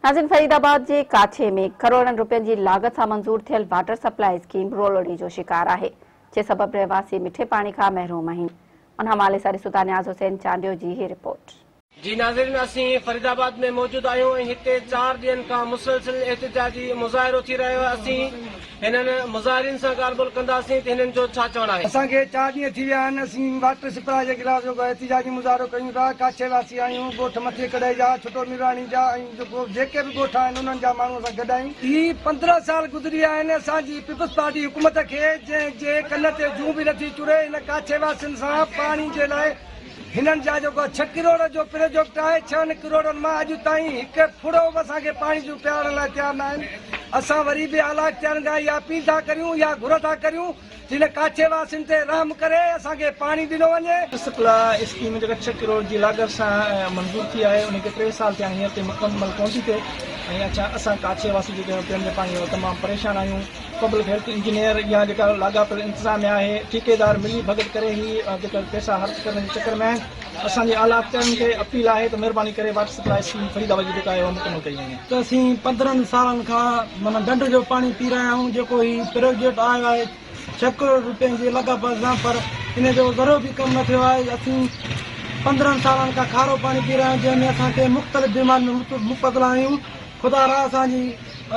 ناظرين فريد آباد جي ڪاڇي ۾ ڪروڙن روپين جي لاڳت سان منظور ٿيل واٽر سپلاء اسڪيم رولڙي جو شڪار آهي جنهن سبب رهواسي مٺي پاڻي کان محروم آهن ان حوالي سان ڏسون ٿا نياز حسين چانڊيو جي هي رپورٽ. جي ناظرين اسين فريد آباد ۾ موجود آهيون ۽ هتي چار ڏينهن کان مسلسل احتجاجي مظاهرو ٿي رهيو آهي اسين هنن مظاهرين سان ڳالهه ٻولهه ڪنداسين ته هنن جو ڇا چوڻ آهي. اسان کي چار ڏينهن ٿي ويا آهن اسين واٽر سپلاء جي خلاف جيڪو احتجاجي مظاهرو ڪيون ٿا ڪاڇي واسي آهيون ڳوٺ مٿي ڪڙهي جا ڇٽو ميراڻي جا ۽ جيڪو جيڪي به ڳوٺ آهن انهن جا ماڻهو اسان گڏ آهيون. هي 15 سال گذري ويا آهن اسان جي پيپلز پارٽي حڪومت کي جنهن جي ڪن تي جون به نٿي چري هن ڪاڇي واسين سان پاڻي جي لاء هنن جا جيڪو ڇهه ڪروڙ جو پروجيڪٽ آهي، ڇهن ڪروڙن مان اڄ تائين هڪ ڦڙو به اسان کي پاڻي جو پيارڻ لاء تيار نه آهن. اسان وري به اعليٰ اختيارين کان اها اپيل ٿا ڪريون، اها گهر ٿا ڪريون ته هن ڪاڇي واسين تي رحم ڪري اسان کي پاڻي ڏنو وڃي. سپلاء اسڪيم جيڪا ڇهه ڪروڙ جي لاڳت سان منظور ٿي آهي ان کي ٽي سال ٿيا آهن هينئر تائين مڪمل ڪونه ٿي ٿئي ۽ اڇا اسان ڪاڇي واسي جيڪي پيئڻ جي پاڻي لاء تمام پريشان آهيون. پبلڪ هيلٿ انجنيئر يا جيڪا لاڳاپيل انتظاميا آهي ٺيڪيدار ملي ڀڳت ڪري هي جيڪا پئسا هڙپ ڪرڻ جي چڪر ۾ آهن اسان جي اعليٰ اختيارين کي اپيل آهي ته مهرباني ڪري واٽر سپلاء اسڪيم فريد آباد جي جيڪا آهي اها مڪمل ڪئي وڃي. ته اسين 15 سالن کان معنيٰ ڍنڍ جو پاڻي پي رهيا آهيون جيڪو هي پروجيڪٽ آيو آهي ڇهه ڪروڙ روپين جي لاڳاپت سان پر ان جو ذرو به ڪم نه ٿيو آهي اسين 15 سالن کان کارو پاڻي پي رهيا آهيون جنهن ۾ اسان کي مختلف بيمارين ۾ مبتلا آهيون خدا را اسان جي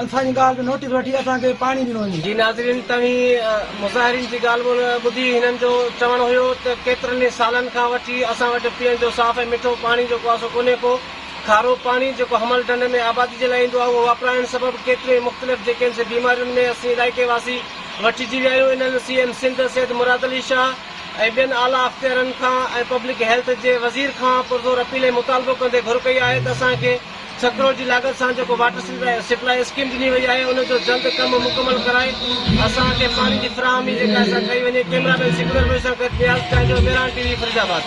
اسان جي ڳالهه جو نوٽيس وٺي اسان کي پاڻي ڏنو وڃي. جي ناظرين توهين مظاهرين جي ڳالهه ٻولهه ٻڌي هنن جو چوڻ هيو ته ڪيترن ئي سالن کان وٺي اسان وٽ پيئڻ جو صاف ۽ مٺو پاڻي جيڪو آهي سو ڪونهي ڪو کارو پاڻي جيڪو حمل ڍنڍ ۾ آبادي جي لاء ايندو آهي اهو واپرائڻ سبب ڪيتريون ئي مختلف جيڪي آهن سي بيمارين ۾ اسين علائقي واسي وٺجي ويا آهيون انهن سي ايم سنڌ سيد مراد علي شاهه ۽ ٻين اعليٰ اختيارن کان ۽ پبلڪ هيلٿ جي وزير کان پرزور اپيل ۽ مطالبو ڪندي گهر ڪئي آهي ته اسان کي ڇهه ڪروڙ جي لاڳت سان جيڪو واٽر سپلاء اسڪيم ڏني وئي آهي ان جو جلد ڪم مڪمل ڪرائي اسان کي پاڻي جي فراهمي جيڪا آهي سا ڪئي وڃي ڪئميرا مين سڪندر بلوچ سان گڏ نياز چانڊيو مهراڻ ٽي وي فريد آباد.